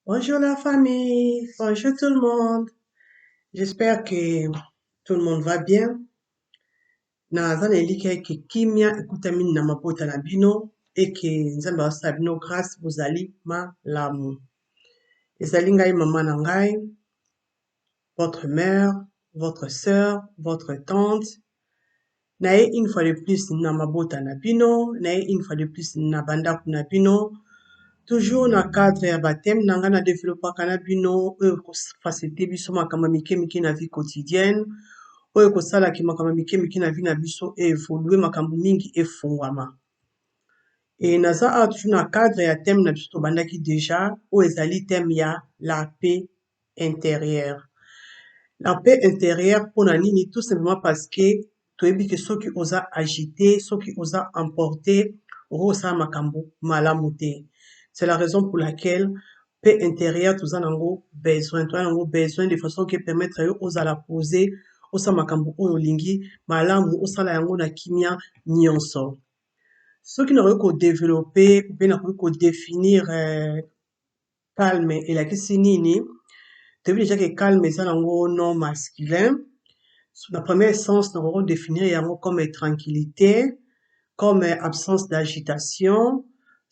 Bonjour la famille, bonjour tout le monde. J'espère que tout le monde va bien. Naza na elikya eke kimia ekutami na mabota na bino eke Nzambe asala bino grâce bozali malamu. Ezali ngai mama na ngai, votre mère, votre sœur, votre tante. Naye une fois de plus na mabota na bino, naye une fois de plus na bandako na bino. Toujours na cadre ya ba thème na ngai na développaka na bino oyo ekofacilite biso makambo ya mike mike na vie quotidienne, oyo ekosalaki makambo ya mike mike na vie na biso evolue, makambo mingi efungwama. E naza awa toujours na cadre ya thème na biso tobandaki déjà, oyo ezali thème ya la paix intérieure. La paix intérieure mpona nini? Tout simplement parce que toyebi ke soki oza agité, soki oza emporté, okoki kosala makambo malamu te. C'est la raison pour laquelle paix intérieure toza nango besoin, toza nango besoin de façon ke permettre yo ozala posé, osala makambo oyo olingi malamu, osala yango na kimia nyonso. Soki nakoki kodévelopper mpe nakoki kodéfinir calme elakisi nini, toyebi déjà ke calme eza nango nom masculin. Na premier sens, nakoki kodéfinir yango comme tranquillité, comme absence d'agitation,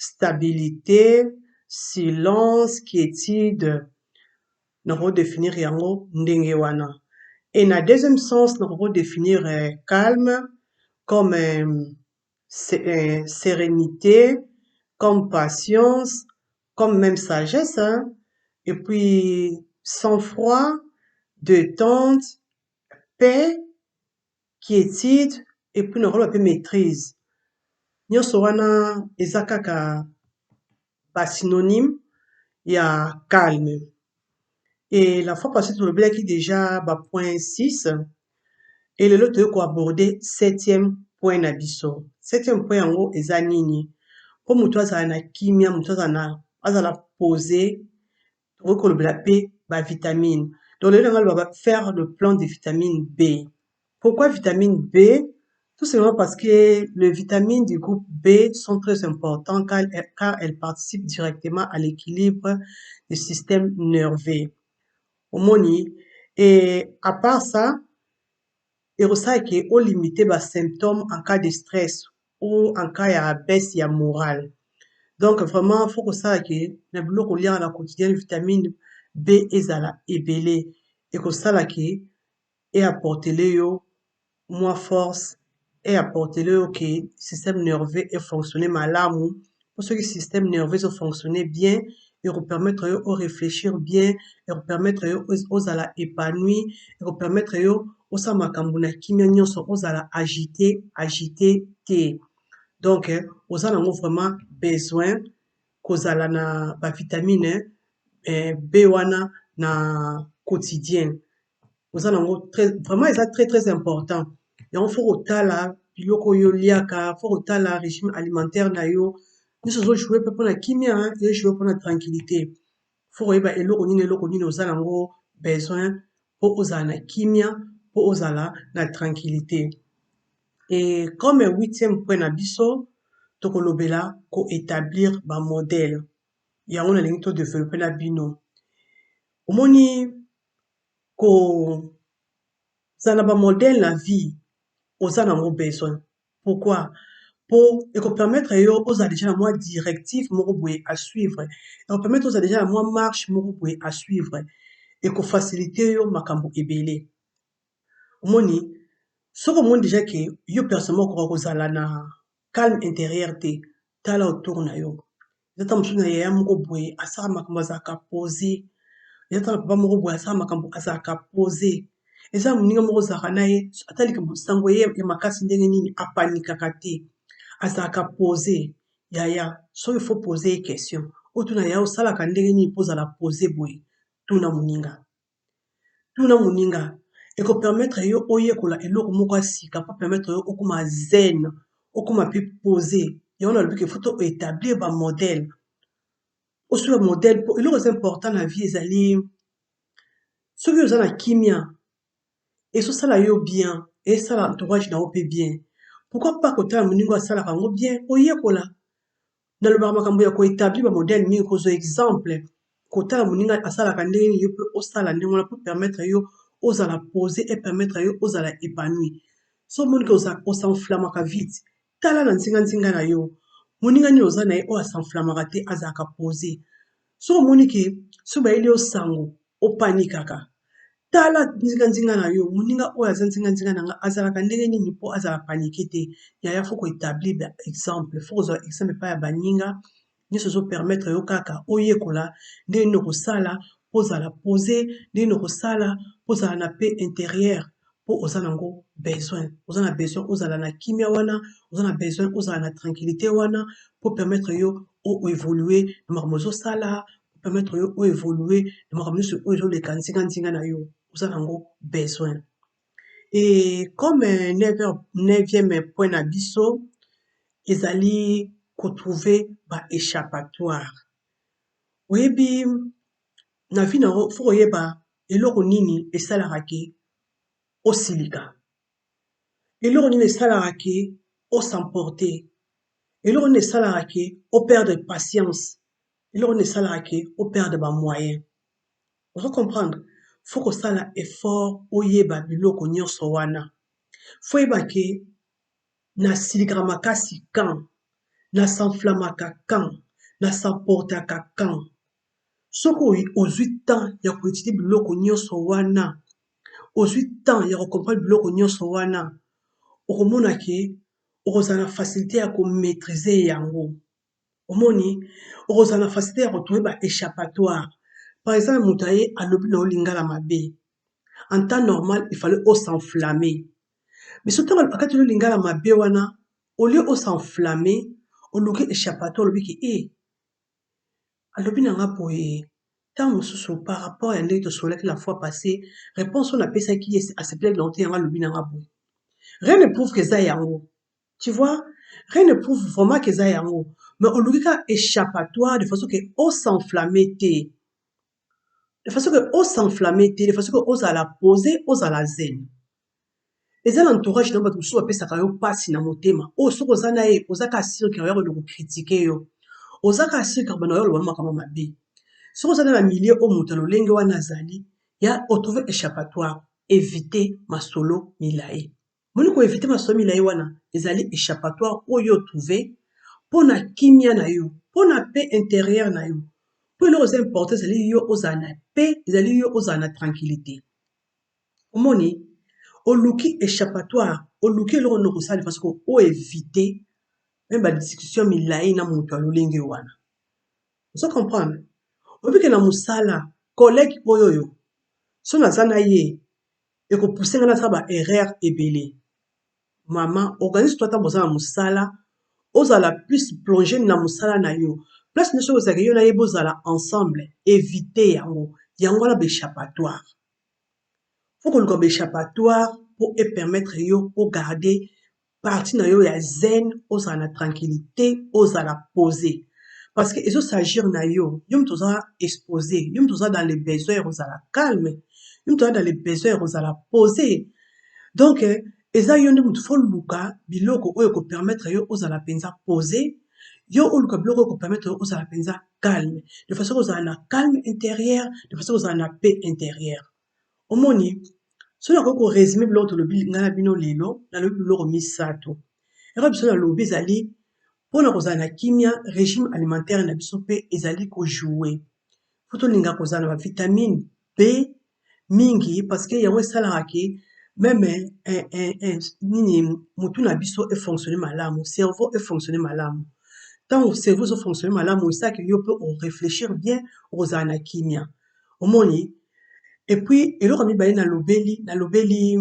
stabilité, silence, quiétude. Nakoki kodéfinir yango ndenge wana. Et na deuxième sens, nakoki kodéfinir calme comme sérénité, comme patience, comme même sagesse, hein? Et puis sang-froid, détente, paix, quiétude, et puis nakoloba mpe maîtrise. Nyonso wana eza kaka basynonyme ya calme. Et la fois passée tolobelaki déjà bapoint 6 et lelo toyei koaborder septième point na biso. Septième point yango eza nini? Mpo moto azala na kimia, moto azala posé, tokoki kolobela mpe bavitamine. Donc lelo nanga loba faire le plan de vitamine B. Pourquoi vitamine B? Tout simplement parce que les vitamines du groupe B sont très importantes car elles participent directement à l'équilibre du système nerveux. Omoni, et à part ça, ekosalaki olimiter basymptômes en cas de stress ou en cas ya baisse ya morale. Donc vraiment faut kosalaki na biloko oliaka na quotidien vitamine B ezala ebele, ekosalaki eapportele yo mwa force, eapportele yo ke système nerveux efonctionne malamu. Po soki système nerveux ezofonctionne bien, ekopermettre yo oréfléchir bien, ekopermettre yo ozala épanoui, ekopermettre yo osala makambo na kimia nyonso, ozala agité agité te. Donc oza nango vraiment besoin kozala na bavitamine B wana na quotidien. Oza nango vraiment, eza très très important. Yango faut kotala biloko oyo oliaka, faut kotala régime alimentaire na yo nyonso ezojoue mpe mpona kimia, ezojoue mpona tranquillité. Faut koyeba eloko nini, eloko nini oza nango besoin mpo ozala na kimia, mpo ozala na tranquillité. Et comme huitième point na biso, tokolobela koétablir bamodèle. Yango nalingi todévelopper na bino. Omoni, kozala na bamodèle na vie, oza nango besoin. Pourquoi? Po ekopermettre yo ozala déjà na mwa directive moko boye à suivre, ekopermettre ozala déjà na mwa marche moko boye à suivre, ekofacilite yo makambo ebele. Omoni, soki omoni déjà ke yo personnellement okoka kozala na calme intérieur te, tala autour na yo. Eza ta mosusu na yaya moko boye asala makambo, azalaka posé. Eza ta na papa moko boye asala makambo, azalaka posé. Eza moninga moko ozalaka na ye, ata likambo sango ye ya makasi ndenge nini, apanikaka te, azalaka posé. Yaya, soki faut poser ye question, otuna: "Yaya, osalaka ndenge nini mpo ozala posé boye?" Tuna moninga, tuna moninga. Ekopermettre yo oyekola eloko moko ya sika mpo permettre yo okóma zen, okóma mpe posé. Yango nalobi ke faut to établir bamodèle, osuka modèle, mpo eloko eza important na vie ezali soki oza na kimia, ezosala yo bien, esala entourage na yo mpe bien. Pourquoi pas kotala moninga asalaka yango bien, oyekola? Nalobaka makambo ya koétablir bamodèle mingi, kozwa exemple. Kotala moninga asalaka ndenge nini, yo pe osala ndenge wana po permettre yo ozala pose e permettre yo ozala epanoui. Soki omoni ke o s'enflammaka vite, tala na nzinga nzinga na yo moninga nini oza na ye oyo a s'enflammaka te, azalaka pose. Soki omoni ke soki bayeli yo sango o panikaka, tala nzinga nzinga na yo moninga oyo aza nzinga nzinga na nga azalaka ndenge nini po azala panike te. Yaya faut ko etablir ba exemple, faut kozwa exemple epai ya baninga. Nionso ezo permettre yo kaka oyekola ndenge nini okosala po ozala pose, ndenge nini okosala po ozala na paix interieure po oza nango besoin. Oza na besoin ozala na kimia wana, oza na besoin ozala na tranquillite wana po permettre yo o evoluer na makambo ozosala, po permettre yo o evoluer na makambo nionso oyo ezoleka nzinga nzinga na yo, oza nango besoin. Et comme neuvième point na biso ezali ko trouver ba echappatoire. Oyebi na vie na yo faut koyeba eloko nini esalaka ke osilika, eloko nini esalaka ke o s'emporter, eloko nini esalaka ke o perdre patience, eloko nini esalaka ke o perdre ba moyens. Ozo comprendre? Faut kosala effort oyeba biloko nionso wana. Faut oyeba ke nasilikaka makasi quand, na s'enflammaka quand, na s'emportaka quand. Soki ozui temps ya ko etudier biloko nionso wana, ozui temps ya ko comprendre biloko nionso wana, okomona ke okozala na facilite ya ko maitriser yango. Omoni? Okozala na facilite ya ko trouver ba echappatoire. Par exemple mutu aye alobi na yo lingala mabe, en temps normal il fallait o s'enflammer. Mais soki tango akati yo lingala mabe wana, au lieu o s'enflammer, oluki echappatoire olobi ke eh alobi na nga boye, tango mosusu par rapport ya ndenge tosololaki la fois passee, reponse oyo napesaki ye asepelaki na yango te yango alobi na nga boye. Rien ne prouve que eza yango. Tu vois? Rien ne prouve vraiment que eza yango. Mais oluki kaka echappatoire de façon que o s'enflammer te. De façon que o s'enflammer te, de façon que ozala pose, ozala zen. Eza na entourage na yo bato mosusu bapesaka yo pasi na motema. Oyo soki oza na ye, oza kaka sur que akoya kobanda ko critiquer yo. Oza kaka sur que akobanda koya koloba makambo mabe. Soki oza na milieu oyo moto ya lolenge wana azali, ya o trouver echappatoire, eviter masolo milayi. Omoni ko eviter masolo milayi wana ezali echappatoire oyo o trouver pona kimia na yo, pona paix interieure na yo. Po eloko eza important ezali yo ozala na paix, ezali yo ozala na tranquillite. Omoni? Oluki echappatoire, oluki eloko nini okosala de façon que o eviter meme ba discussions milayi na mutu ya lolenge wana. Ozo comprendre? Oyebi ke na musala, collegue oyo oyo soki naza na ye eko pousser nga nasala ba erreur ebele. Maman organise toi tango boza na musala ozala plus plonge na musala na yo place nioso ozalaka yo na ye bozala ensemble eviter yango yango wana ba echappatoire. Faut koluka ba echappatoire po e permettre yo o garder partie na yo ya zen, ozala na tranquillite, ozala pose parce que ezo s'agir na yo, yo mutu oza expose, yo mutu oza dans le besoin ya kozala calme, yo mutu oza dans le besoin ya kozala pose donc eza yo nde mutu faut oluka biloko oyo eko permettre yo ozala penza pose, yo oluka biloko oyo eko permettre yo ozala penza calme de façon ozala na calme interieur, de façon ozala na paix interieure. Omoni? Soki nakoki ko resumer biloko tolobi ngai na bino lelo, nalobi biloko misatu. Eloko biso nalobi ezali pona kozala na kimia, regime alimentaire na biso pe ezali ko jouer. Faut tolinga kozala na ba vitamine B mingi parce que yango esalaka ke meme nini mutu na biso e fonctionner malamu, cerveau e fonctionner malamu. Tango cerveau ezo fonctionner malamu, esalaka yo pe o reflechir bien, okozala na kimia. Omoni? Et puis eloko ya mibale nalobeli, nalobeli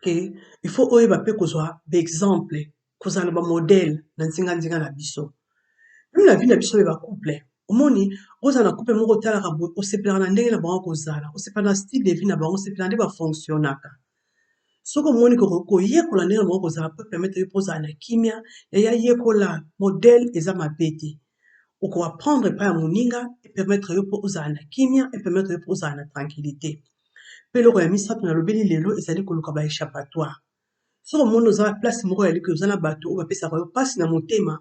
ke il faut oyeba pe kozwa ba exemple, kozala na ba modèle na nzinga nzinga na biso. Meme na vie na biso ya ba couple, omoni ozala na couple moko otalaka boye osepelaka na ndenge na bango kozala, osepelaka na style de vie na bango, osepelaka nde ba fonctionnaka. Soki omoni ke okoki koyekola ndenge na bango kozala po e permettre yo pe ozala na kimia, yaya yekola, modèle eza mabe te. Oko apprendre epai ya moninga e permettre yo po ozala na kimia, e permettre yo po ozala na tranquillite. Pe eloko ya misato nalobeli lelo ezali koluka ba echappatoire. Soki omoni oza place moko ya oza na batu oyo bapesaka yo pasi na motema,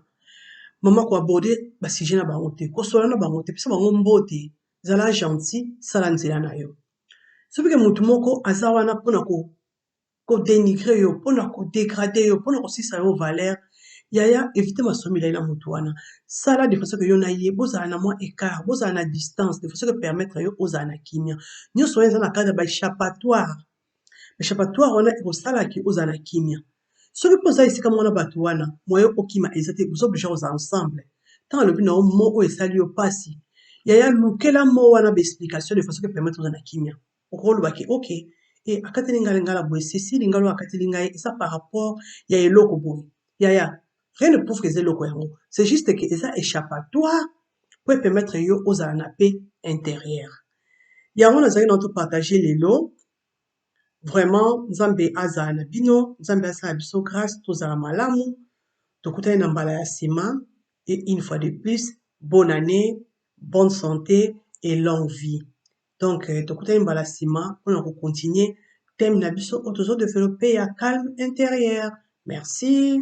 Mama ko aborder ba sujet na bango te, kosolola na bango te, pesa bango mbote, zala gentil, sala nzela na yo. Soki ke mutu moko aza wana pona ko ko denigrer yo, pona ko degrader yo, pona kosilisa yo valeur, yaya eviter masolo milayi na mutu wana. Sala de façon que yo na ye bozala na mwa ecart, bozala na distance de façon que permettre yo ozala na kimia. Nionso wana eza na cadre ya ba echappatoire. Echappatoire wana ekosala ke ozala na kimia. Soki pe oza esika moko na batu wana, moyen okima eza te, boza oblige kozala ensemble. Tango alobi na yo mot oyo esali yo pasi, yaya lukela mot wana ba explication de façon que permettre ozala na kimia. Okoki koloba ke ok, eh akateli ngai lingala boye, ceci lingala oyo akateli ngai eza par rapport ya eloko boye. Yaya, rien ne prouve que eza eloko yango. C'est juste que eza echappatoire po e permettre yo ozala na paix interieure. Yango nazalaki na to partager lelo. Vraiment Nzambe azala na bino, Nzambe asala biso grace tozala malamu. Tokutani na mbala ya sima et une fois de plus, bonne annee, bonne sante et longue vie. Donc tokutani mbala sima pona ko continuer thème na biso oyo tozo developper ya calme interieur. Merci.